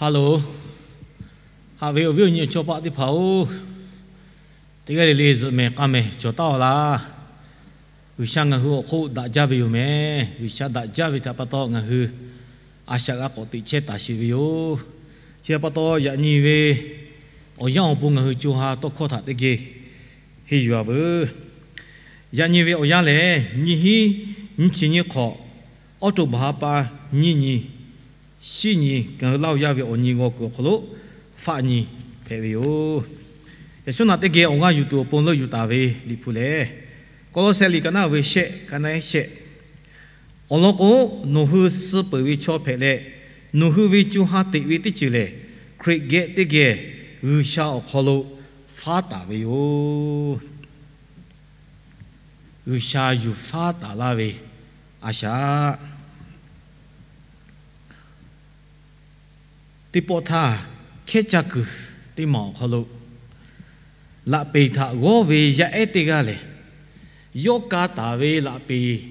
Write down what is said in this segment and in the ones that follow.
Hello, haꞈ ve awˬ viˉ awˬ nyi awˬ chawˇ paˆ teˇ hpaˍ-oˬ, teˇ g'aˇ le le zuhꞈ mehˍ k'a mehˍ cawˬ taˉ-aw laˇ. G'uiˬsha ngaˬ hui awˬ hk'oˆ daꞈ jaˇ ve yoˬ mehˍ. G'uiˬsha daꞈ jaˇ ve htaꞈ pa taw ngaˬ hui a shaꞈ g'a k'awꞈ teꞈ chehˇ taˍ sheˍ ve yoˬ. Chi pa taw yaꞈ nyi ve awˬ yanˇ awˬ pon ngaˬ hui co ha tawˇ hkawˇ htaꞈ teˇ geh henˇ yuˬ-a veuˬ. Yaꞈ nyi ve awˬ yanˇ lehˬ, nyiˇ hinˉ nyiˇ chi nyiˇ hk'awꞈ, awˉ to baˬ ha pa nyiˇ nyi, shiˉ nyi, ngaˬ hui Laˇhuˍ yaˇ ve awˬ nyi g'aw kuiˬ awˬ hk'aw lo faˆ nyi hpehꞈ ve yoˬ. Yaꞈ shawˉ naꞈ teˇ geh awˬ g'aˇ yuˬ tuˬ awˬ pon leuˆ yuˬ taˍ ve Liꞈ hpu lehˬ, Kawˇlawˇsehˆ liꞈ ka naˉ ve shehˆ, ka naˉ shehˆ, awˬ lawn k'o, nawˬ hui suh peuˬ ve chaw hpehꞈ leh, nawˬ hui ve co ha teꞈ ve teˇ ceuˬ lehˬ, Hkriꞈ geh teˇ geh G'uiˬsha awˬ hk'aw lo faˉ taˍ ve yoˬ. G'uiˬsha yuˬ faˉ taˍ laˇ ve a shaꞈ. Teˇ pawˆ htaˇ, hkehˉ caˇ kuiˬ teˇ maˬ awˬ hk'aw lo laꞈ peˍ htaꞈ g'awˇ ve yaˇ ehˉ teˇ g'aˇ lehˬ, yawˇ ka taˍ ve laꞈ peˍ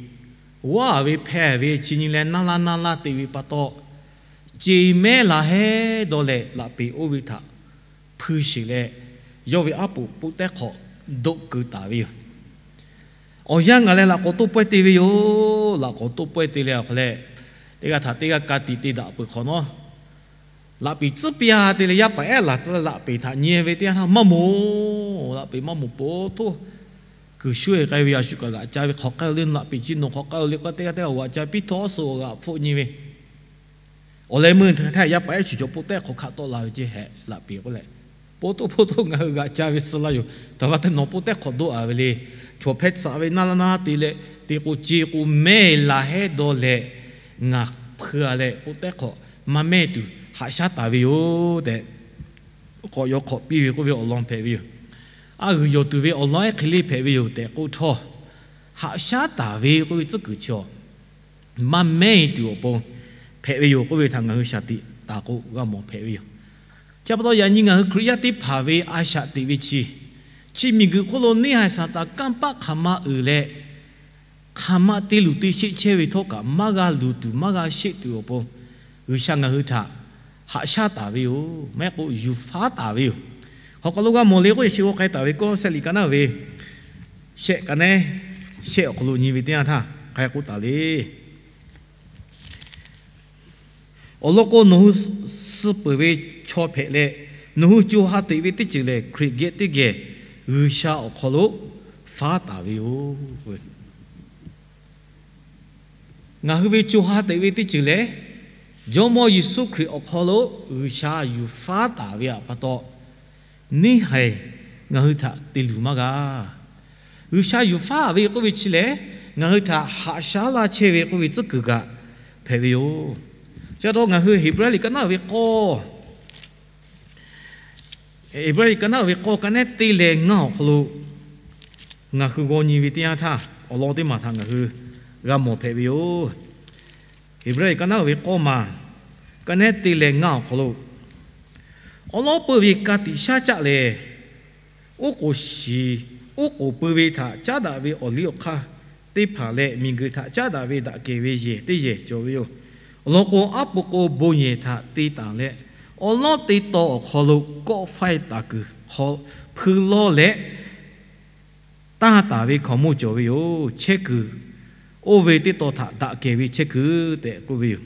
g'aˇ ve hpehˇ ve chi nyi leh naˇ laˇ naˇ laˇ te ve pa taw, ceˬ mehˉ laˬ hehˉ dawˇ leh laꞈ peˍ oˇ ve htaꞈ hpui sheˬ leh, yawˇ ve aˉ poꞈ poˆ tehˉ hk'awꞈ doˆ keu taˍ ve yoˬ. Awˬ yanˇ gaˬ leh laꞈ k'awꞈ toˆ pawehˇ te ve yoˬ. Laꞈ k'awꞈ toˆ pawehˇ te leh awˬ hk'a leh, teˇ g'aˇ htaꞈ teˇ g'aˇ ka tiꞈ te daꞈ peuˬ hk'awꞈ nawˉ, laꞈ peˍ tcuhˉ piˇ-a te leh yaˇ paˍ ehˉ laˬ tcuh leh laꞈ peˍ htaꞈ nyi ve teˇ yanˇ htaˇ maˇ moˍ. Laꞈ peˍ maˇ moˍ po htoˇ kuiˬ shuˉ-e k'ai ve a shu kaꞈ g'aꞈ ca ve hk'awꞈ k'ai-o le, laꞈ peˍ chi nawˬ hk'awꞈ k'ai-o le k'o teˇ g'aˇ teˇ g'aˇ g'aꞈ ca piˇ htawˇ suh awˬ g'aꞈ hpfuhˆ nyi ve. Awˬ leh meuˇ htaˇ yaˇ paˍ ehˉ chi cawˬ po tehˉ hk'awꞈ hkaꞈ tawˆ la ve ceˇ hehꞈ laꞈ peˍ k'oˆ leh, po htoˇ po htoˇ ngaˬ hui g'aꞈ ca ve suh laˇ yoˬ. Taˍ va teˇ nawˬ po tehˉ hk'awꞈ doˆ-a ve le. Chaw hpehˇ tsuhꞈ ve naˇ laˇ naˇ te leh, te k'o ceˬ k'o mehˉ laˬ hehˉ dawˇ leh, ngaˬ hpui-a leh po tehˉ hk'awꞈ maˇ mehˉ tuˬ haꞈ shaˉ taˍ ve yoˬ tehꞈ, k'awꞈ yaw hk'awꞈ piˇ ve k'oˆ ve awˬ lawn hpehꞈ ve yoˬ. A g'uiˬ yawˬ tuˬ ve awˬ lawn ehˉ hk'e le hpehꞈ ve yoˬ tehꞈ k'oˆ htawˇ, haꞈ shaˉ taˍ ve k'oˆ ve tcuhˉ kuiˬ chi-a maˇ mehˉ-e tuˬ awˬ pon hpehꞈ ve yoˬ k'oˆ ve htaꞈ ngaˬ hui shaˍ tiꞈ taˍ k'o g'a mawˬ hpehꞈ ve yoˬ. Chi pa taw yaꞈ nyi ngaˬ hui Hkriꞈ yaˇ teˇ hpaˍ ve a shaꞈ teꞈ ve chi, chi miˬguiˬ hk'oˆ lo neˇ haiˬ Saˍtanˍ kanˇ paˆ hk'aˬ ma uiˍ leh, hk'aˬ ma te luˬ te sheˆ chehˇ ve htawˇ kaꞈ maˇ g'a luˬ tuˬ maˇ g'a sheˆ tuˬ awˬ pon, G'uiˬsha ngaˬ hui htaꞈ haꞈ shaˉ taˍ ve yoˬ. Maˇ heˆ k'o yuˬ faˉ taˍ ve yoˬ. Hk'aw hk'aw lo g'a mawˬ le k'oˆ, yaꞈ sheh g'aw k'ai taˍ ve Kawˇlawˇsehˆ liꞈ ka naˉ ve shehˆ ka naˉ shehˆ awˬ hk'aw lo nyi ve teˇ yanˇ htaˇ hk'a k'oˆ taˍ le. Awˬ lawn k'o, nawˬ hui suh peuˬ ve chaw hpehꞈ leh, nawˬ hui co ha teꞈ ve teˇ ceuˬ lehˬ, Hkriꞈ geh teˇ geh G'uiˬsha awˬ hk'aw lo faˉ taˍ ve yoˬ. Ngaˬ hui ve co ha teꞈ ve teˇ ceuˬ lehˬ, Jawˇmawˇ Yeˍsuˆ Hkriꞈ awˬ hk'aw lo G'uiˬsha yuˬ faˉ taˍ ve pa taw, neˇ haiˬ ngaˬ hui htaꞈ te luˬ maˇ g'a. G'uiˬsha yuˬ faˉ ve k'oˆ ve chi lehˬ, ngaˬ hui htaꞈ haꞈ shaˉ laˇ chehˇ ve k'oˆ ve tcuhˉ kuiˬ kaꞈ hpehꞈ ve yoˬ. Chi pa taw ngaˬ hui Heˍbrehˇ liꞈ ka naˉ ve k'awˇ, Heˍbrehˇ liꞈ ka naˉ ve k'awˇ ka nehˉ teˇ leh ngaˇ awˬ hk'aw lo ngaˬ hui g'aw nyi ve teˇ yanˇ htaˇ, awˬ lawn teˇ maˬ htaꞈ ngaˬ hui g'a mawˬ hpehꞈ ve yoˬ. Heˍbrehˇ liꞈ ka naˉ ve k'awˇ maˬ ka nehˉ teˇ leh ngaˇ awˬ hk'aw lo, awˉ lawˉ peuˇ ve ka tiꞈ shaˉ caˆ lehˬ, oˉ k'oˍ shiˍ, oˉ k'oˍ pui ve htaꞈ caˉ daꞈ ve awˬ liˇ awˬ hk'aˇ teˇ hpaˍ leh miˬguiˬ htaꞈ caˉ daꞈ ve daꞈ kehˬ ve yehˬ teˇ yehˬ cawˬ ve yoˬ. Awˬ lawn k'o, aˉ pu k'o bon yehˬ htaꞈ te taˍ leh, awˉ lawˉ teˇ taw awˬ hk'aw lo kawˆ faiˇ taˍ kuiˬ hk'aw hpui lawˇ leh, tanˇ taˍ ve hkaoˍmonˇ cawˬ ve yoˬ. Chehˇ kuiˬ oˇ ve teˇ taw htaꞈ daꞈ kehˬ ve chehˇ kuiˬ tehꞈ k'oˆ ve yoˬ.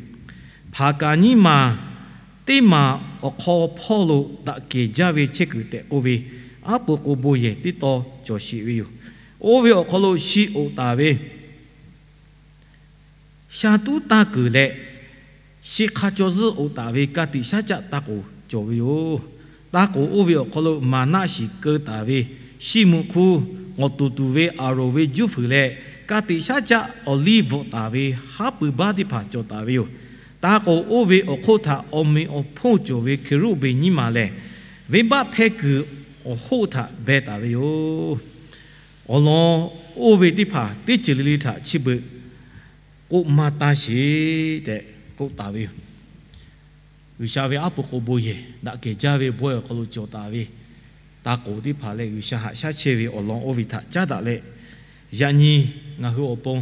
Hpaˍ kaˍ nyiˇ maˬ teˇ maˬ awˬ hk'aw hpawˇ lo daꞈ kehˬ jaˇ ve chehˇ kuiˬ tehꞈ k'oˆ ve, aˉ pu k'o bon yehˬ teˇ taw cawˬ sheˍ ve yoˬ. Oˇ ve awˬ hk'aw lo shi oꞈ taˍ ve sha tuˉ tanˇ kuiˬ leh, shi hk'a caw zuhˆ oꞈ taˍ ve ka tiꞈ shaˉ caˆ taˇ k'oˍ cawˬ ve yoˬ. Taˇ k'oˍ oˇ ve awˬ hk'aw lo maˍ naˆ shiˍ keu taˍ ve shi muꞈ hku, ngawˬ tuˍ tuˍ ve Aˍronˍ ve juˇ fuiˍ leh, ka tiꞈ shaˉ caˆ awˬ liˇ bvuhꞈ taˍ ve haˉ pui baˆ teˇ hpaˍ cawˬ taˍ ve yoˬ. Taˇ k'oˍ oˇ ve awˬ hk'oˆ htaꞈ awˬ meꞈ awˬ hponˇ cawˬ ve Hkeˍruˆ beˍ nyiˇ maˬ lehˬ, venˇbaˆ hpehˇ kuiˬ awˬ hoˆ htaꞈ beh taˍ ve yoˬ. Awˬ lawn oˇ ve teˇ hpaˍ teˇ ceuˬ le le htaꞈ chi beuꞈ k'oˆ maˇ taˇ sheˍ tehꞈ k'oˆ taˍ ve yoˬ. G'uiˬsha ve aˉ pu k'o bon yehˬ daꞈ kehˬ jaˇ ve bawehˇ awˬ hk'aw lo cawˬ taˍ ve taˇ k'oˍ teˇ hpaˍ leh G'uiˬsha haꞈ shaˉ chehˇ ve awˬ lawn oˇ ve htaꞈ caˉ daꞈ leh, yaꞈ nyi ngaˬ hui awˬ pon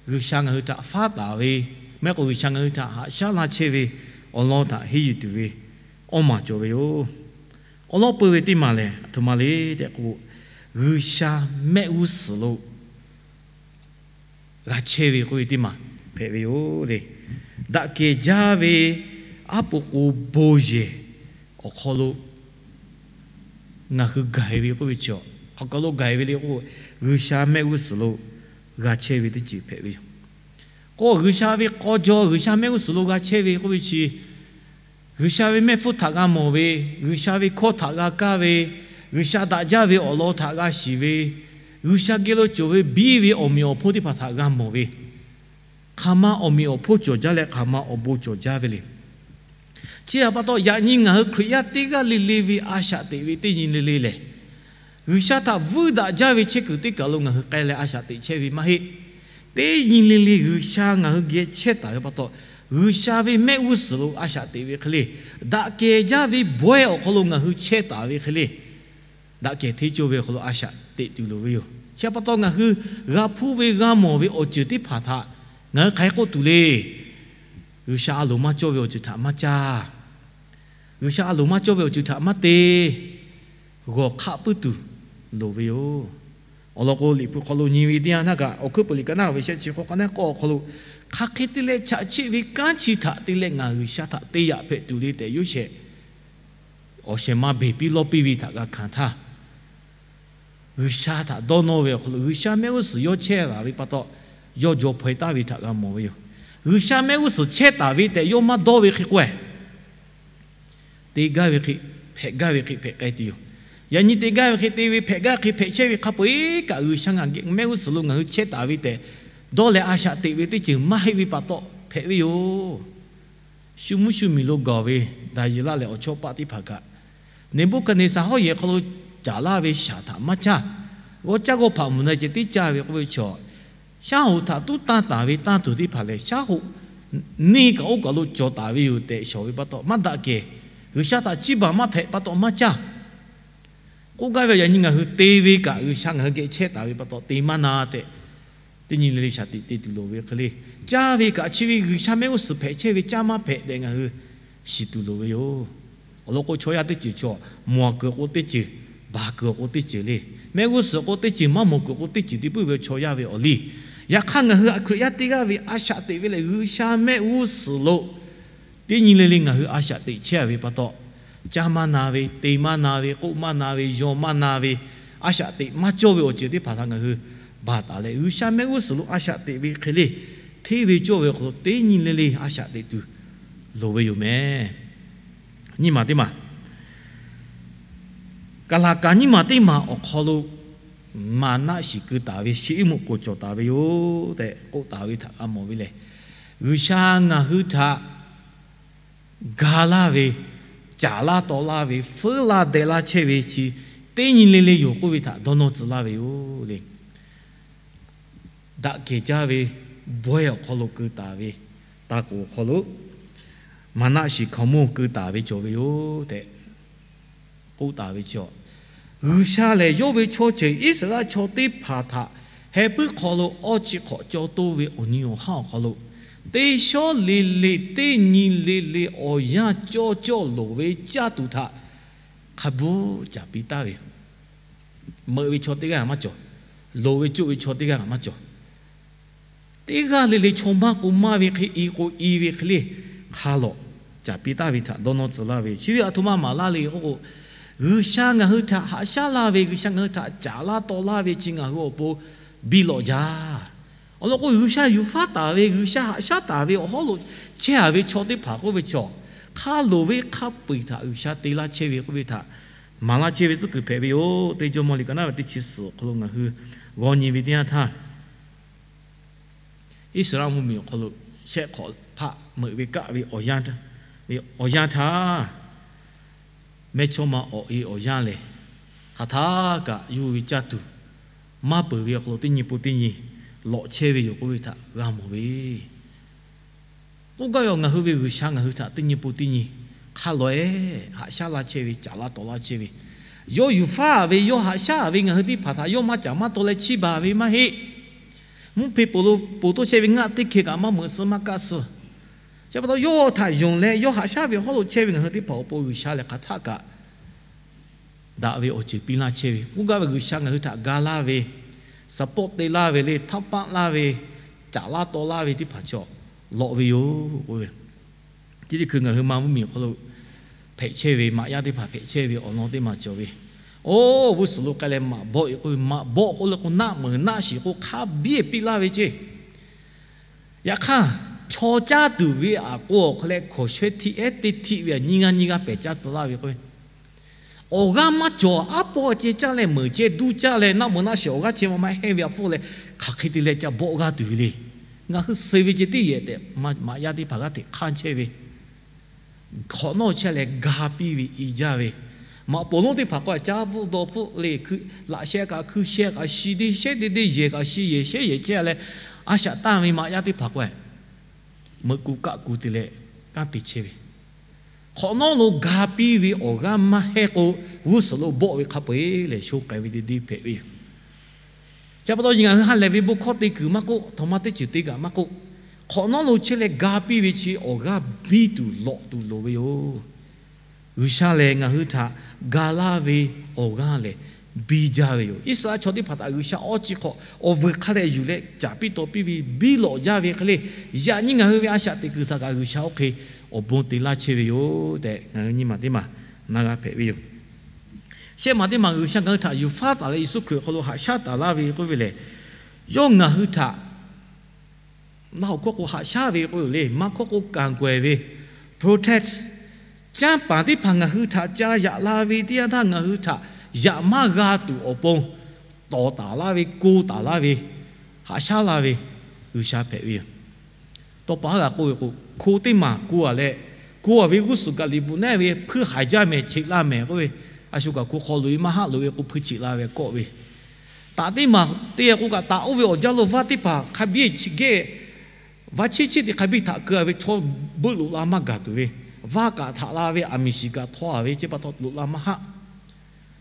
G'uiˬsha ngaˬ hui htaꞈ faˉ taˍ ve, maˇ heˆ k'o G'uiˬsha ngaˬ hui htaꞈ haꞈ shaˉ laˇ chehˇ ve awˬ lawn htaꞈ henˇ yuˬ tuˬ ve awˇ maˬ cawˬ ve yoˬ. Awˬ lawn peuˬ ve teˇ maˬ lehˬ, aˬ htoꞈ ma le tehꞈ k'o, G'uiˬsha mehˆ g'uˇ suhˍ lo g'a chehˇ ve k'oˆ ve teˇ maˬ hpehꞈ ve yoˬ le. Daꞈ kehˬ jaˇ ve aˉ po k'o bon yehˬ awˬ hk'aw lo ngaˬ hui gaˬ e ve k'oˆ ve chi, hk'aˬ kaˬ lo gaˬ e ve le k'o, G'uiˬsha mehˆ g'uˇ suhˍ lo g'a chehˇ ve teˇ ceuˬ hpehꞈ ve yoˬ. K'o G'uiˬsha ve k'aw jaw G'uiˬsha mehˆ g'uˇ suhˍ lo g'a chehˇ ve k'oˆ ve chi, G'uiˬsha ve mehˆ hpfuhˇ htaꞈ g'a mawˬ ve, G'uiˬsha ve hkawˇ htaꞈ g'a kaˇ ve, G'uiˬsha daꞈ jaˇ ve awˬ lawn htaꞈ g'a shiˍ ve, G'uiˬsha geh lo cawˬ ve biˇ ve awˬ meꞈ awˬ hponˇ teˇ hpaˍ htaꞈ g'a mawˬ ve, hk'aˬ ma awˬ meꞈ awˬ hponˇ cawˬ jaˇ leh hk'aˬ ma awˬ bon cawˬ jaˇ ve le. Chi htaꞈ pa taw, yaꞈ nyi ngaˬ hui Hkriꞈ yaˇ teˇ g'aˇ le le ve a shaꞈ teꞈ ve teˇ nyi le le lehˬ, G'uiˬsha htaꞈ vuiˇ daꞈ jaˇ ve chehˇ kuiˬ teˇ kaˬ lo ngaˬ hui k'ai leh a shaꞈ teꞈ chehˇ ve maˇ heˆ. Teˇ nyi le le G'uiˬsha ngaˬ hui geh chehˇ taˍ ve pa taw, G'uiˬsha ve mehˆ g'uˇ suhˍ lo a shaꞈ teꞈ ve hk'e le, daꞈ kehˬ jaˇ ve bawehˇ awˬ hk'aw lo ngaˬ hui chehˇ taˍ ve hk'e le, daꞈ kehˬ hteˇ cawˇ ve awˬ hk'aw lo a shaꞈ teꞈ tuˬ loˍ ve yoˬ. Chi pa taw, ngaˬ hui g'a hpuˇ ve g'a mawˬ ve awˬ ceuˬ teˇ hpaˍ htaꞈ ngaˬ hui hk'aˬ hk'e k'oˆ tuˬ le. G'uiˬsha a loˍ maˇ cawˇ ve awˬ ceuˬ htaꞈ maˇ caˇ. G'uiˬsha a loˍ maˇ cawˇ ve awˬ ceuˬ htaꞈ maˇ te. G'awˬ hk'aˆ puiˉ tuˬ loˍ ve yoˬ. Awˬ lawn k'o, Liꞈ hpu hk'aw lo nyi ve teˇ yanˇ htaˇ kaꞈ, Awˬ hkuiˉ puiˍ liꞈ ka naˉ ve shehˆ chi hk'awꞈ ka naˉ k'awˇ awˬ hk'aw lo, hk'aˬ hk'e te leh chaꞈ chiˆ ve kanˉ chi htaꞈ te leh ngaˬ G'uiˬsha htaꞈ te yaꞈ hpehꞈ tuˬ le tehꞈ, Yoˇsehꞈ awˬ shehˍ ma beˬ piˇ lawˇ piˇ ve htaꞈ g'a hkanˍ htaˇ, G'uiˬsha htaꞈ dawˇ nawˇ ve awˬ hk'aw lo G'uiˬsha mehˆ g'uˇ suhˍ yawˇ chehˇ taˍ ve pa taw, yawˇ jaw hpaw e taˍ ve htaꞈ g'a mawˬ ve yoˬ. G'uiˬsha mehˆ g'uˇ suhˍ chehˇ taˍ ve tehꞈ yawˇ maˇ dawˇ ve hk'e k'o, te gaˇ ve hk'e, hpehꞈ gaˇ ve hk'e hpehꞈ k'ai tuˬ yoˬ. Yaꞈ nyi te gaˇ ve hk'e te ve, hpehꞈ gaˇ hk'e hpehꞈ chehˇ ve hk'a peu-eˬ kaꞈ, G'uiˬsha ngaˬ geh mehˆ g'uˇ suhˍ lo ngaˬ hui chehˇ taˍ ve tehꞈ dawˇ leh a shaꞈ teꞈ ve teˇ ceuˬ maˇ heˆ ve pa taw hpehꞈ ve yoˬ. Shu mvuhˇ shu miˬ lo gaˬ ve Daˍyeˍlaˆ leh awˬ chawˇ paˆ teˇ hpaˍ kaꞈ, Neˍbuˆhkaˍneˍsaˍ hawˉ yehˬ hk'aw lo caˍ laˇ ve shaˍ htaꞈ maˇ caˇ. G'awˇ caˇ g'awˇ hpaꞈ mvuhˬ na ceh tiˉ caˇ ve k'oˆ ve chaw, shaˉ hoꞈ htaꞈ tuˉ tanˇ taˍ ve tanˇ tuˬ teˇ hpaˍ lehˬ, shaˉ hoꞈ neˇ kaꞈ oˇ kaˬ lo cawˬ taˍ ve yoˬ tehꞈ shawˍ ve pa taw maˇ daꞈ kehˬ. G'uiˬsha htaꞈ chiˇ baˬ maˇ hpehꞈ pa taw maˇ caˇ. K'oˆ gaˇ ve, yaꞈ nyi ngaˬ hui te ve kaꞈ G'uiˬsha ngaˬ hui geh chehˇ taˍ ve pa taw te maˇ na tehꞈ, teˇ nyi le le shaˍ tiꞈ te tuˬ loˍ ve hk'e le, caˇ ve kaꞈ chi ve G'uiˬsha mehˆ g'uˇ suhˍ hpehꞈ chehˇ ve caˇ maˇ hpehꞈ tehꞈ ngaˬ hui shiˍ tuˬ loˍ ve yoˬ. Awˬ lawn k'o, chaw yaˇ teˇ ceuˬ chaw mawˬ kuiˬ k'o teˇ ceuˬ, baˬ kuiˬ k'o teˇ ceuˬ le. Mehˆ g'uˇ suhˍ k'o teˇ ceuˬ, maˇ mawˬ kuiˬ k'o teˇ ceuˬ te puiˉ ve chaw yaˇ ve awˬ liˇ. Yaꞈ hk'aˇ, ngaˬ hui Hkriꞈ yaˇ teˇ g'aˇ ve a shaꞈ teꞈ ve lehˬ, G'uiˬsha mehˆ g'uˇ suhˍ lo teˇ nyi le le ngaˬ hui a shaꞈ teꞈ chehˇ ve pa taw, caˇ maˇ na ve, te maˇ na ve, k'oˆ maˇ na ve, yaw maˇ na ve, a shaꞈ teꞈ maˇ cawˇ ve awˬ ceuˬ teˇ hpaˍ htaꞈ ngaˬ hui baˬ taˍ leh, G'uiˬsha mehˆ g'uˇ suhˍ lo a shaꞈ teꞈ ve hk'e le, hteˇ ve cawˇ ve awˬ hk'aw lo teˇ nyi le le a shaꞈ teꞈ tuˬ loˍ ve yoˬ mehˍ. Nyiˇ maˬ teˇ maˬ, Kaˍlaˍkaˍ nyiˇ maˬ teˇ maˬ awˬ hk'aw lo maˍnaˆ shiˍ keu taˍ ve, shiˍ iˉ muꞈ k'oˍ cawˬ taˍ ve yoˬ tehꞈ k'oˆ taˍ ve htaꞈ g'a mawˬ ve lehˬ, G'uiˬsha ngaˬ hui htaꞈ ga laˇ ve, caˍ laˇ taw laˇ ve, feuˉ laˇ deh laˇ chehˇ ve chi teˇ nyi le le yoˬ k'oˆ ve htaꞈ dawˇ nawˇ tcuh laˇ ve yoˬ le. Daꞈ kehˬ jaˇ ve bawehˇ awˬ hk'aw lo keu taˍ ve, taˇ k'oˍ awˬ hk'aw lo maˍnaˆ shiˍ hkaoˍmonˇ keu taˍ ve cawˬ ve yoˬ tehꞈ k'oˆ taˍ ve chi, G'uiˬsha lehˬ yawˇ ve chaw ceuˬ Iˉsaˍreˍlaˆ chaw teˇ hpaˍ htaꞈ heh puiˉ hk'aw lo awˇ chi hk'awꞈ caw toˇ ve awˬ nyi awˬ haˉ awˬ hk'aw lo, teˇ shawˉ le le teˇ nyi le le awˬ yanˇ cawˇ cawˇ loˍ ve caˇ tuˬ htaꞈ hk'a bvuhˇ caˍ piˇ taˍ ve, meuꞈ ve chaw teˇ g'aˇ maˇ cawˬ, loˍ ve coˇ ve chaw teˇ g'aˇ maˇ cawˬ. Teˇ g'aˇ le le chaw maˇ k'o maˇ ve hk'e, i k'o i ve hk'e le, hk'a lawꞈ caˍ piˇ taˍ ve htaꞈ dawˇ nawˇ tcuh laˇ ve. Chi ve aˬ htoꞈ ma maˍ laˇ le k'oˆ k'o, G'uiˬsha ngaˬ hui htaꞈ haꞈ shaˉ laˇ ve, G'uiˬsha ngaˬ hui htaꞈ caˍ laˇ taw laˇ ve chi ngaˬ hui awˬ pon biˇ lawꞈ jaˇ. Awˬ lawn k'o, G'uiˬsha yuˬ faˉ taˍ ve, G'uiˬsha haꞈ shaˉ taˍ ve awˬ hawˉ lo chehˇ a ve chaw teˇ hpaˍ k'oˆ ve chi, hk'a loˍ ve hk'a peu-eˬ htaꞈ G'uiˬsha te laˇ chehˇ ve k'oˆ ve htaꞈ maˍ laˇ chehˇ ve tcuhˉ kuiˬ hpehꞈ ve yoˬ. Teˇ Jawˇmawˇ liꞈ ka naˉ ve teˇ chi suhˍ awˬ hk'aw lo ngaˬ hui g'aw nyi ve teˇ yanˇ htaˇ, Iˉsaˍreˍlaˆ mvuhˇmiˬ awˬ hk'aw lo shehˆ hk'awꞈ hpaˆ meuꞈ ve kaˆ ve awˬ yanˇ htaˇ, mehˇchawˇma awˬ e awˬ yanˇ lehˬ, hk'aˬ htaˇ kaꞈ yawˇ hui ve caˇ tuˬ maˇ peuˬ ve awˬ hk'aw lo teˇ nyi pun teˇ nyi lawꞈ chehˇ ve yoˬ k'oˆ ve htaꞈ g'a mawˬ ve. K'oˆ gaˇ ve, ngaˬ hui ve G'uiˬsha ngaˬ hui htaꞈ teˇ nyi pun teˇ nyi hk'a lawꞈ-e haꞈ shaˉ laˇ chehˇ ve, caˍ laˇ taw laˇ chehˇ ve, yawˇ yuˬ faˉ ve, yawˇ haꞈ shaˉ ve, ngaˬ hui teˇ hpaˍ htaꞈ yawˇ maˇ caˍ maˇ taw leh chiˇ baˬ ve maˇ heˆ. Mvuhˇ hpe poˬ lo poˬ toˇ chehˇ ve ngaˆ teˇ hkeh kaꞈ maˇ meuꞈ suh maˇ kaˆ suh. Chi pa taw yawˇ htaꞈ yonˍ leh yawˇ haꞈ shaˉ ve awˬ hawˉ lo chehˇ ve ngaˬ hui teˇ hpaˍ awˬ pon G'uiˬsha lehˬ hk'aˬ htaˆ kaꞈ daꞈ ve awˬ ceuˬ piˇ laˇ chehˇ ve k'oˆ gaˇ ve, G'uiˬsha ngaˬ hui htaꞈ ga laˇ ve, support te laˇ ve le, htaˇ paˆ laˇ ve, caꞈ laˇ taw laˇ ve teˇ hpaˍ chaw lawꞈ ve yoˬ k'oˆ ve. Chi teˇ hkui ngaˬ hui ma mvuhˇmiˬ awˬ hk'aw lo hpehꞈ chehˇ ve maꞈ yaˇ teˇ hpaˍ hpehꞈ chehˇ ve awˬ lawn teˇ maˬ cawˬ ve, oˇ g'uˇ suhˍ lo k'ai leh maꞈ bawˆ ve k'oˆ ve, maꞈ bawˆ k'oˆ leh k'o naˆ meuˍ naˆ shiˍ k'o hk'a biˇ piˇ laˇ ve ceˇ. Yaꞈ hk'aˇ, chaw caˇ tuˬ ve aꞈ k'o awˬ hk'aw leh hkawnˍ shawehˇ htiˆ ehˉ teˇ htiˆ ve aꞈ nyiˇ g'aˇ nyiˇ g'aˇ pehˬ caˇ tcuh laˇ ve k'o, awˬ g'aˇ maˇ cawˬ, aˉ pawˇ ceh caˇ leh meuˍ ceh duˇ caˇ leh naˆ meuˍ naˆ shiˍ awˬ g'aˇ chehˇ ma maˇ hehnˇ ve aꞈ pfuhˇ leh hk'aˬ hk'e te leh ca bawˆ g'aˇ tuˬ ve le. Ngaˬ hui suh ve ceh teˇ yehˬ tehꞈ maꞈ yaˇ teˇ hpaˍ g'aˇ hteꞈ hk'anˇ chehˇ ve, hk'awꞈ nawˉ chehˇ leh ga piˇ ve i jaˇ ve, maꞈ poˍ lonˉ teˇ hpaˍ k'o caˇ bvuhˆ dawˇ bvuhˆ le, laꞈ sheh kaꞈ hkui sheh kaꞈ shi deˇ shehˉ deˇ deˇ yehˬ kaꞈ shi yehˬ shehˉ yehˬ chehˇ leh, a shaꞈ tanˇ ve maꞈ yaˇ teˇ hpaˍ k'o meuꞈ ku kaˆ ku te leh kanˉ te chehˇ ve, hk'awꞈ nawˉ lo ga piˇ ve awˬ g'aˇ maˇ hehnˇ k'o, g'uˇ suhˍ lo bawˆ ve hk'a peu-eˬ lehˬ sho k'ai ve deˇ deˇ hpehꞈ ve yoˬ. Chi pa taw ngaˬ hui ha lehˬ ve bon hkawˇ te kuiˬ maˇ k'oˆ, htaꞈ ma teˇ ceuˬ te kaꞈ maˇ k'oˆ, hk'awꞈ nawˉ lo chehˇ leh ga piˇ ve chi awˬ g'aˇ biˇ tuˬ lawꞈ tuˬ loˍ ve yoˬ. G'uiˬsha lehˬ ngaˬ hui htaꞈ ga laˇ ve awˬ g'aˇ lehˬ biˇ jaˇ ve yoˬ. Iˉsaˍreˍlaˆ chaw teˇ hpaˍ htaꞈ G'uiˬsha awˇ chi hk'awꞈ awˬ vuiˬ hk'a dehꞈ yuˬ leh caˍ piˇ taw piˇ ve biˇ lawꞈ jaˇ ve hk'e le, yaꞈ nyi ngaˬ hui ve a shaꞈ teꞈ kuiˬ htaꞈ kaꞈ G'uiˬsha oˇ hk'e awˬ bon te laˇ chehˇ ve yoˬ tehꞈ ngaˬ hui nyi ma teˇ maˬ na g'a hpehꞈ ve yoˬ. Shehˆ maˬ teˇ maˬ G'uiˬsha ngaˬ hui htaꞈ yuˬ faˉ taˍ leh Yeˍsuˆ Hkriꞈ awˬ hk'aw lo haꞈ shaˉ taˍ laˇ ve k'oˆ ve lehˬ, yawˇ ngaˬ hui htaꞈ naˆ hoꞈ hkawˇ k'o haꞈ shaˉ ve k'oˆ ve le, maˇ hkawˇ k'o kanˬ gawehˬ ve, protect, canˇ paˍ teˇ hpaˍ ngaˬ hui htaꞈ ca yaꞈ la ve teˇ yanˇ htaˇ ngaˬ hui htaꞈ yaꞈ maˇ g'a tuˬ awˬ pon tawˍ taˍ laˇ ve, ko taˍ laˇ ve, haꞈ shaˉ laˇ ve G'uiˬsha hpehꞈ ve yoˬ. Tawˇ pa haˉ g'a k'oˆ ve k'o, hko teˇ maˬ ko a leh, ko a ve g'uˇ suhˍ kaꞈ liꞈ bvuhꞈ naˉ ve hpuiˇ haiˬ jaˇ mehˍ cheꞈ la mehˍ k'oˆ ve, a shu kaꞈ hko hk'aw loꞈ e maˇ haˆ loꞈ ve k'o hpuiˇ cheꞈ la ve kawˆ ve, taꞈ teˇ maˬ te k'o kaꞈ taꞈ oˇ ve awˬ jaˇ lo vaˇ teˇ hpaˍ hk'a biˇ chi geh vaˇ chiˉ chiˉ te hk'a biˇ htaꞈ keu a ve chaw beuˆ loꞈ la maˇ gaˬ tuˬ ve, vaˇ kaꞈ htaꞈ la ve aˬ miˍ shiˍ kaꞈ htawˇ a ve chi pa taw loꞈ la maˇ haˆ.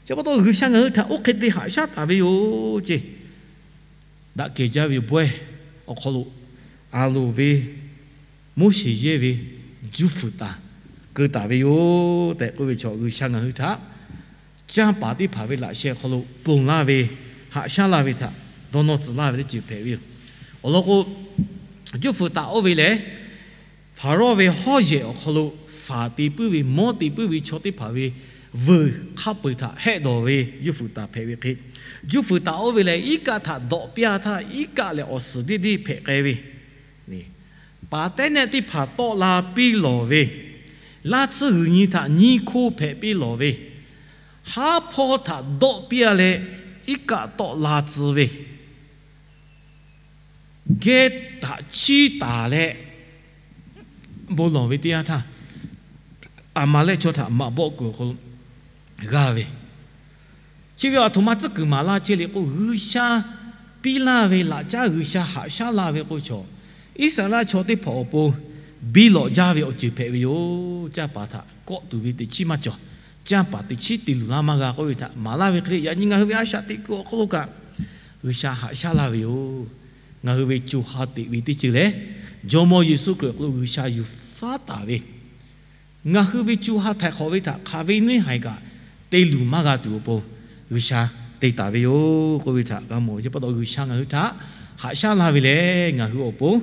Chi pa taw G'uiˬsha ngaˬ hui htaꞈ oˇ hk'e te haꞈ shaˉ taˍ ve yoˬ ceˇ. Daꞈ kehˬ jaˇ ve bawehˇ awˬ hk'aw lo a loˍ ve Moˉseˍ yehˇ ve juˇ fuiˍ taˍ keu taˍ ve yoˬ tehꞈ k'oˆ ve chaw, G'uiˬsha ngaˬ hui htaꞈ canˇ paˍ teˇ hpaˍ ve laꞈ sheh hk'aw lo ponˬ laˇ ve, haꞈ shaˉ laˇ ve htaꞈ dawˇ nawˇ tcuh laˇ ve teˇ ceuˬ hpehꞈ ve yoˬ. Awˬ lawn k'o, juˇ fuiˍ taˍ oˇ ve lehˬ, Hpaˍrawˇ ve hawˉ yehˬ awˬ hk'aw lo faˍ te puiˉ ve, mawˇ te puiˉ ve chaw teˇ hpaˍ ve vuiˬ hk'a peu-eˬ htaꞈ hehˆ dawˬ ve juˇ fuiˍ taˍ hpehꞈ ve hk'e, juˇ fuiˍ taˍ oˇ ve lehˬ iˉ kaˆ htaꞈ dawꞈ piˇ a htaˇ iˉ kaˆ lehˬ awˬ suhˍ deˇ deˇ hpehꞈ k'ai ve, paˍ tehˉ nehˆ teˇ hpaˍ tawˆ la piˇ lawˬ ve, laˇ tsuhˇ g'uiˬ nyi htaꞈ nyiˇ hkoˇ hpehꞈ piˇ lawˬ ve, haˉ hpawˇ htaꞈ dawˆ piˇ a leh iˉ kaˆ tawˆ la tcuh ve, geh htaꞈ chiˇ taˍ leh bon lawˬ ve teˇ yanˇ htaˇ, Aˍmaˍlehˆ chaw htaꞈ maꞈ bawˆ kuiˬ awˬ hk'aw lo g'aˇ ve, chi ve aˬ htoꞈ ma tcuhˉ kuiˬ maˍ laˇ chehˇ le k'o, G'uiˬsha piˇ laˇ ve laꞈ caˉ G'uiˬsha haꞈ shaˉ laˇ ve k'o chaw, Iˉsaˍreˍlaˆ chaw teˇ hpaˍ awˬ pon biˇ lawꞈ jaˇ ve awˬ ceuˬ hpehꞈ ve yoˬ. Canˇ paˍ htaꞈ kawˆ tuˬ ve teꞈ chiˉ maˇ cawˬ. Canˇ paˍ teꞈ chiˉ te luˬ laˇ maˇ g'a k'oˆ ve htaꞈ maˍ laˇ ve hk'e le, yaꞈ nyi ngaˬ hui ve a shaꞈ teꞈ kuiˬ awˬ hk'aw lo kaꞈ G'uiˬsha haꞈ shaˉ laˇ ve yoˬ. Ngaˬ hui ve co ha teꞈ ve teˇ ceuˬ lehˬ, Jawˇmawˇ Yeˍsuˆ Hkriꞈ awˬ hk'aw lo G'uiˬsha yuˬ faˉ taˍ ve, ngaˬ hui ve co ha htaiˍ hk'awꞈ ve htaꞈ hk'aˬ ve neˇ haiˬ kaꞈ te luˬ maˇ g'a tuˬ awˬ pon G'uiˬsha te taˍ ve yoˬ k'oˆ ve htaꞈ g'a mawˬ ve. Chi pa taw G'uiˬsha ngaˬ hui htaꞈ haꞈ shaˉ laˇ ve lehˬ, ngaˬ hui awˬ pon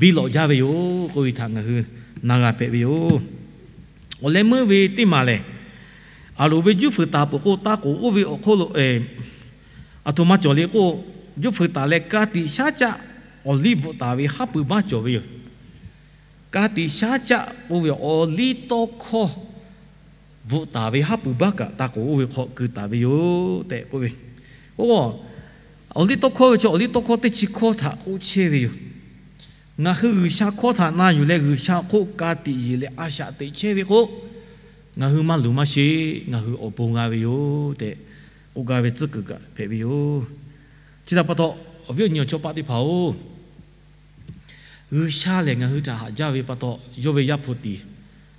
biˇ lawꞈ jaˇ ve yoˬ k'oˆ ve htaꞈ ngaˬ hui na g'a hpehꞈ ve yoˬ. Awˬ leh meuˇ ve teˇ maˬ lehˬ, aˬ loˍ ve juˇ fuiˍ taˍ peuˬ k'o, taˇ k'oˍ oˇ ve awˬ hk'oˆ lo aˬ htoꞈ ma cawˬ le k'o, juˇ fuiˍ taˍ leh ka tiꞈ shaˉ caˆ awˬ liˇ bvuhꞈ taˍ ve haˉ pui baˆ cawˬ ve yoˬ. Ka tiꞈ shaˉ caˆ k'oˆ ve awˬ liˇ tawˇ hkawˇ bvuhꞈ taˍ ve haˉ pui baˆ kaꞈ taˇ k'oˍ oˇ ve hk'aw keu taˍ ve yoˬ tehꞈ k'oˆ ve. Oˇ, awˬ liˇ tawˇ hkawˇ ve chi awˬ liˇ tawˇ hkawˇ teˇ chi hkawˇ htaꞈ k'oˆ chehˇ ve yoˬ. Ngaˬ hui G'uiˬsha hkawˇ htaꞈ na yuˬ leh G'uiˬsha hk'oˆ ka tiꞈ yeˬ leh a shaꞈ teꞈ chehˇ ve k'o, ngaˬ hui maˇ luˬ maˇ sheˍ, ngaˬ hui awˬ bon g'a ve yoˬ tehꞈ k'oˆ gaˇ ve tcuhˉ kuiˬ kaꞈ hpehꞈ ve yoˬ. Chi htaꞈ pa taw, awˬ viˉ awˬ nyi awˬ chawˇ paˆ teˇ hpaˍ-oˬ, G'uiˬsha lehˬ ngaˬ hui htaꞈ haꞈ jaˇ ve pa taw, yawˇ ve Yaˇ hpu tiˍ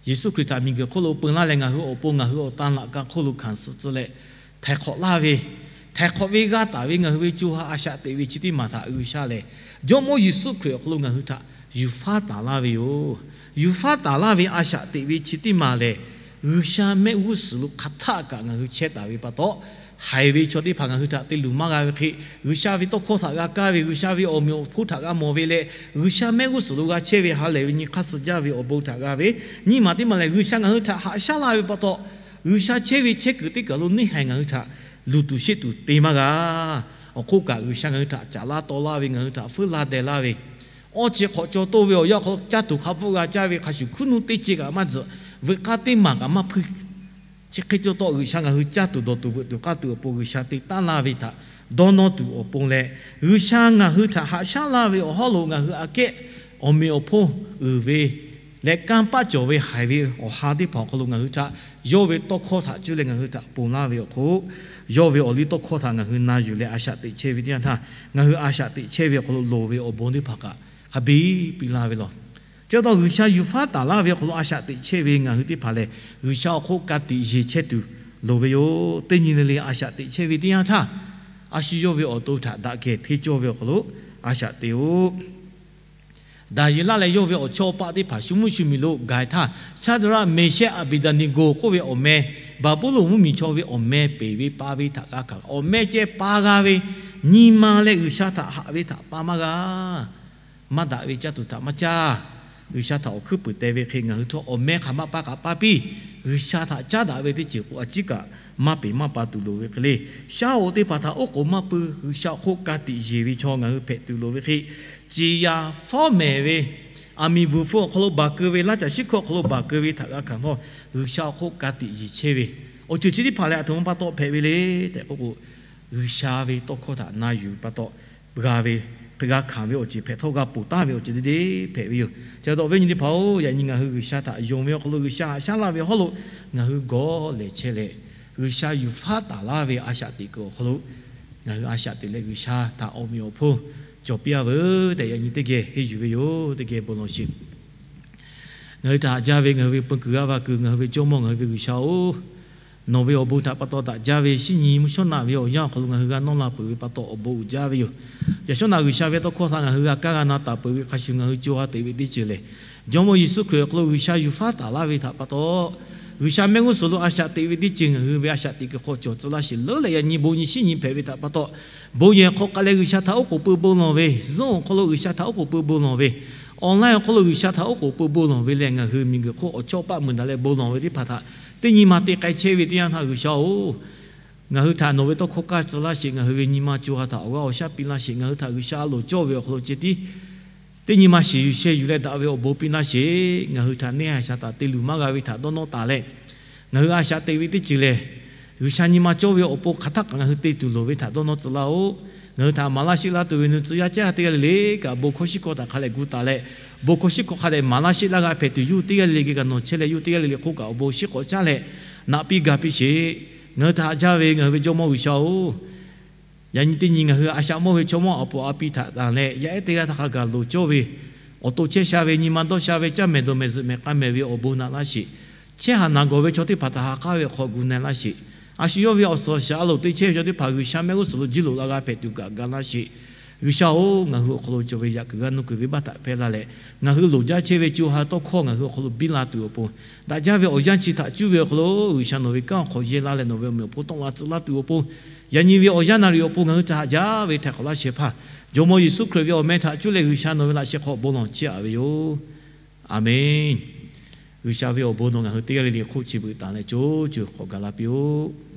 Yeˍsuˆ Hkriꞈ htaꞈ miˬguiˬ hk'oˆ lo peu laˇ leh ngaˬ hui awˬ pon ngaˬ hui awˬ tan laꞈ ka hk'oˆ lo hkanˍ suh tcuh leh htaiˍ hk'awꞈ laˇ ve, htaiˍ hk'awꞈ ve g'a taˍ ve ngaˬ hui ve co ha a shaꞈ teꞈ ve chi teˇ maˬ htaꞈ G'uiˬsha lehˬ, Jawˇmawˇ Yeˍsuˆ Hkriꞈ awˬ hk'aw lo ngaˬ hui htaꞈ yuˬ faˉ taˍ laˇ ve yoˬ. Yuˬ faˉ taˍ laˇ ve a shaꞈ teꞈ ve chi teˇ maˬ lehˬ, G'uiˬsha mehˆ g'uˇ suhˍ lo hk'aˬ htaˆ kaꞈ ngaˬ hui chehˇ taˍ ve pa taw, haiˬ ve chaw teˇ hpaˍ ngaˬ hui htaꞈ te luˬ maˇ g'a ve hk'e, G'uiˬsha ve tawˇ hkawˇ htaꞈ g'a kaˇ ve, G'uiˬsha ve awˬ meꞈ awˬ hponˇ htaꞈ g'a mawˬ ve leh, G'uiˬsha mehˆ g'uˇ suhˍ lo g'a chehˇ ve ha lehˬ ve nyi hk'aˇ suh jaˇ ve awˬ bon htaꞈ g'a ve, nyiˇ maˬ teˇ maˬ lehˬ, G'uiˬsha ngaˬ hui htaꞈ haꞈ shaˉ laˇ ve pa taw, G'uiˬsha chehˇ ve chehˇ kuiˬ teˇ kaˬ lo neˇ haiˬ ngaˬ hui htaꞈ luˬ tuˬ sheˆ tuˬ te maˇ g'a. Awˬ hk'oˆ kaꞈ, G'uiˬsha ngaˬ hui htaꞈ caˍ laˇ taw laˇ ve, ngaˬ hui htaꞈ feuˉ laˇ deh laˇ ve, awˇ chi hk'awꞈ caw toˇ ve awˬ yanˇ hk'aw lo caˇ tuˬ hk'a pfuhˆ g'a caˇ ve hk'a shuˍ, hkuiˉ nuˇ teˇ ceuˬ kaꞈ maˇ tzuhꞈ, veuꞈ k'aˇ teˇ maˬ kaꞈ maˇ hpuiˇ. Chi hk'e te taw, G'uiˬsha ngaˬ hui caˇ tuˬ dawˬ tuˬ veuꞈ tuˬ k'aˇ tuˬ awˬ pon G'uiˬsha te taˉ laˇ ve htaꞈ dawˇ nawˇ tuˬ awˬ pon leh, G'uiˬsha ngaˬ hui htaꞈ haꞈ shaˉ laˇ ve awˬ hawˉ lo ngaˬ hui aꞈ kehˉ awˬ meꞈ awˬ hponˇ uiˍ ve leh kanˇ paˆ cawˬ ve haiˬ ve awˬ ha teˇ hpaˍ awˬ hk'aw lo ngaˬ hui htaꞈ yawˇ ve tawˇ hkawˇ htaꞈ cuˇ leh ngaˬ hui htaꞈ ponˬ laˇ ve awˬ hk'oˆ, yawˇ ve awˬ liˇ tawˇ hkawˇ htaꞈ ngaˬ hui na yuˬ leh a shaꞈ teꞈ chehˇ ve teˇ yanˇ htaˇ, ngaˬ hui a shaꞈ teꞈ chehˇ ve awˬ hk'aw lo loˍ ve awˬ bon teˇ hpaˍ kaꞈ hk'a biˇ piˇ laˇ ve yoˬ. Chi pa taw, G'uiˬsha yuˬ faˉ taˍ laˇ ve awˬ hk'aw lo a shaꞈ teꞈ chehˇ ve ngaˬ hui teˇ hpaˍ lehˬ, G'uiˬsha awˬ hk'oˆ ka tiꞈ yeˬ chehˇ tuˬ loˍ ve yoˬ. Teˇ nyi le le a shaꞈ teꞈ chehˇ ve teˇ yanˇ htaˇ, a shu yawˇ ve awˬ to htaꞈ daꞈ kehˬ hteˇ cawˇ ve awˬ hk'aw lo a shaꞈ teꞈ-oꞈ. Daˍyeˍlaˆ leh yawˇ ve awˬ chawˇ paˆ teˇ hpaˍ shu mvuhˇ shu miˬ lo gaˬ htaˇ, Shaˍdraˆ, Meˍshehˆ, Aˍbeˍdaˍneˍgoˍ k'oˆ ve awˬ meh, Baˍbuˍlonˍ mvuhˇ miˬ chaw ve awˬ meh peˬ ve pa ve htaꞈ g'a hkanˍ, awˬ meh ceh pa g'a ve, nyi ma leh G'uiˬsha htaꞈ haꞈ ve htaꞈ pa maˇ g'a. Maˇ daꞈ ve caˇ tuˬ htaꞈ maˇ caˇ. G'uiˬsha htaꞈ awˬ hkuiˉ puiˍ teh ve hk'e ngaˬ hui htawˇ awˬ meh hk'aˬ maˇ pa kaꞈ pa piˇ. G'uiˬsha htaꞈ caˉ daꞈ ve teˇ ceuˬ k'o a ciˉ kaꞈ maˇ peˬ maˇ pa tuˬ loˍ ve hk'e le. Shaˉ hoꞈ teˇ hpaˍ htaꞈ oˉ k'oˍ maˇ pui, G'uiˬsha awˬ hk'oˆ ka tiꞈ yeˬ ve chaw ngaˬ hui hpehꞈ tuˬ loˍ ve hk'e, ciˍ yaˍ fawˉ mehˍ ve, aˬ miˍ bvuhˬ hpu awˬ hk'aw lo baˬ keu ve, laˇ caˬ shiˉ hkawˇ awˬ hk'aw lo baˬ keu ve htaꞈ g'a hkanˍ htawˇ, G'uiˬsha awˬ hk'oˆ ka tiꞈ yeˬ chehˇ ve awˬ ceuˬ chi teˇ hpaˍ lehˬ, aˬ htoꞈ ma pa taw hpehꞈ ve le tehꞈ k'oˆ k'o, G'uiˬsha ve tawˇ hkawˇ htaꞈ na yuˬ pa taw g'a ve, hk'e g'a hkanˍ ve awˬ ceuˬ hpehꞈ htawˇ g'a ponˬ taˍ ve awˬ ceuˬ teˇ deˇ hpehꞈ ve yoˬ. Chi pa taw awˬ viˉ awˬ nyi teˇ hpaˍ-oˬ, yaꞈ nyi ngaˬ hui G'uiˬsha htaꞈ yonˍ ve awˬ hk'aw lo, G'uiˬsha haꞈ shaˉ laˇ ve awˬ hawˉ lo ngaˬ hui gawˇ lehˬ chehˇ leh, G'uiˬsha yuˬ faˉ taˍ laˇ ve a shaꞈ teꞈ kuiˬ awˬ hk'aw lo ngaˬ hui a shaꞈ teꞈ leh G'uiˬsha htaꞈ awˬ meꞈ awˬ hponˇ cawˬ piˇ-a veuˬ tehꞈ, yaꞈ nyi teˇ geh henˇ yuˬ ve yoˬ. Teˇ geh bon lawˬ sheˍ. Ngaˬ hui htaꞈ haꞈ jaˇ ve ngaˬ hui ve peu kuiˬ g'aˇ va kuiˬ, ngaˬ hui ve Jawˇmawˇ, ngaˬ hui ve G'uiˬsha-oˬ, nawˬ ve awˬ bon htaꞈ pa taw daꞈ jaˇ ve shinˉ nyi mvuhˇ shawˉ naꞈ ve awˬ yanˇ awˬ hk'aw lo ngaˬ hui g'a nawˇ la peuˬ ve pa taw awˬ bon uiˍ jaˇ ve yoˬ. Yaꞈ shawˉ naꞈ G'uiˬsha ve tawˇ hkawˇ htaꞈ ngaˬ hui g'a kaˇ g'a na taˍ peuˬ ve hk'a shuˍ, ngaˬ hui co ha teꞈ ve teˇ ceuˬ lehˬ, Jawˇmawˇ Yeˍsuˆ Hkriꞈ awˬ hk'aw lo G'uiˬsha yuˬ faˉ taˍ laˇ ve htaꞈ pa taw, G'uiˬsha mehˆ g'uˇ suhˍ lo a shaꞈ teꞈ ve teˇ ceuˬ ngaˬ hui ve a shaꞈ teꞈ kuiˬ hk'aw cawˬ tcuh laˇ sheˍ. Leuˉ leh yaꞈ nyi bon nyi shinˉ nyi hpehꞈ ve htaꞈ pa taw, bon yehˬ hk'aw k'ai leh G'uiˬsha htaꞈ oˉ k'oˍ pui bon lawˬ ve, Zoom awˬ hk'aw lo G'uiˬsha htaꞈ oˉ k'oˍ pui bon lawˬ ve, online awˬ hk'aw lo G'uiˬsha htaꞈ oˉ k'oˍ pui bon lawˬ ve leh, ngaˬ hui miˬguiˬ hk'oˆ awˬ chawˇ paˆ mui daꞈ leh bon lawˬ ve teˇ hpaˍ htaꞈ teˇ nyi ma te k'ai chehˇ ve teˇ yanˇ htaˇ, G'uiˬsha-oˬ, ngaˬ hui htaꞈ nawˬ ve tawˇ hkawˇ kaˇ tcuh laˇ sheˍ. Ngaˬ hui ve nyi ma co ha htaꞈ awˬ g'aˇ awˬ shaˉ piˇ laˇ sheˍ. Ngaˬ hui htaꞈ G'uiˬsha a loˍ cawˇ ve awˬ hk'aw lo ceh tiˉ teˇ nyi ma shiˍ yuˬ sheh yuˬ leh daꞈ ve awˬ bon piˇ laˇ sheˍ. Ngaˬ hui htaꞈ neˇ haiˬ shaˍ taˍ te luˬ maˇ g'a ve htaꞈ dawˇ nawˇ taˍ leh, ngaˬ hui a shaꞈ teꞈ ve teˇ ceuˬ lehˬ, G'uiˬsha nyi ma cawˇ ve awˬ pon hk'aˬ htaˆ kaꞈ ngaˬ hui te tuˬ loˍ ve htaꞈ dawˇ nawˇ tcuh laˇ-oˆ. Ngaˬ hui htaꞈ maˍ laˇ sheˆ laˇ tuˬ ve nu tcuh yaˇ caˉ teˇ g'aˇ le le kaꞈ, bon hkawˇ shiˉ hkawˇ htaꞈ hk'a lehˬ gu taˍ leh, bon hkawˇ shiˉ hkawˇ hk'a dehꞈ maˍ laˇ sheˆ laˇ g'a hpehꞈ tuˬ, yawˇ hui teˇ g'aˇ le le geh kaꞈ nawˬ chehˇ leh, yawˇ hui teˇ g'aˇ le le hk'oˆ kaꞈ awˬ bon shiˉ k'awꞈ caˉ leh naꞈ piˇ ga piˇ sheˍ. Ngaˬ hui htaꞈ haꞈ jaˇ ve ngaˬ hui ve Jawˇmawˇ G'uiˬsha-oˬ, yaꞈ nyi teˇ nyi ngaˬ hui a shaꞈ mawˇ ve chaw mawˇ awˬ pon a piˇ htaꞈ tanˬ leh, yaˇ ehˉ teˇ g'aˇ htaꞈ hk'a gaˬ loˍ cawˇ ve, awˬ to chehˇ sha ve, nyi ma dawˇ sha ve, caˇ mehˍ dawˬ mehˍ zuhꞈ mehˍ k'ai mehˍ ve awˬ bon naꞈ laˇ sheˍ. Chehˇ haꞈ naˬ gawˬ ve chaw teˇ hpaˍ htaꞈ ha k'aˉ ve awˬ hk'aw gu na laˇ sheˍ. A shu yawˇ ve awˬ suhˍ awˬ shaˍ a loˍ te chehˇ ve chaw teˇ hpaˍ G'uiˬsha mehˆ g'uˇ suhˍ lo jiˇ loꞈ la g'a hpehꞈ tuˬ kaꞈ ga laˇ sheˍ. G'uiˬsha-oˬ, ngaˬ hui awˬ hk'aw lo cawˬ ve yaꞈ kuiˬ g'aˇ nuˇ kuiˬ venˇbaˆ htaꞈ hpehˇ laˇ leh, ngaˬ hui loˍ jaˇ chehˇ ve co ha tawˇ hkawˇ ngaˬ hui awˬ hk'aw lo biˇ la tuˬ awˬ pon, daꞈ jaˇ ve awˬ yanˇ chi htaꞈ cuˇ ve awˬ hk'aw lo G'uiˬsha nawˬ ve kanˉ awˬ hk'aw yehˇ laˇ leh, nawˬ ve awˬ meꞈ awˬ hponˇ tawˆ la tcuh laˇ tuˬ awˬ pon, yaꞈ nyi ve awˬ yanˇ naˍ riˍ awˬ pon ngaˬ hui htaꞈ haꞈ jaˇ ve htaꞈ hk'awꞈ laˇ shehˍ hpaˇ Jawˇmawˇ Yeˍsuˆ Hkriꞈ ve awˬ meh htaꞈ cuˇ leh G'uiˬsha nawˬ ve laꞈ sheh hk'aw bon lawˬ chehˇ-a ve yoˬ. Aˬmenˍ. G'uiˬsha ve awˬ bon nawˬ ngaˬ hui teˇ g'aˇ le le hk'oˆ chi beuꞈ taˍ leh co co hk'awꞈ gaˬ la piˇ-oˆ.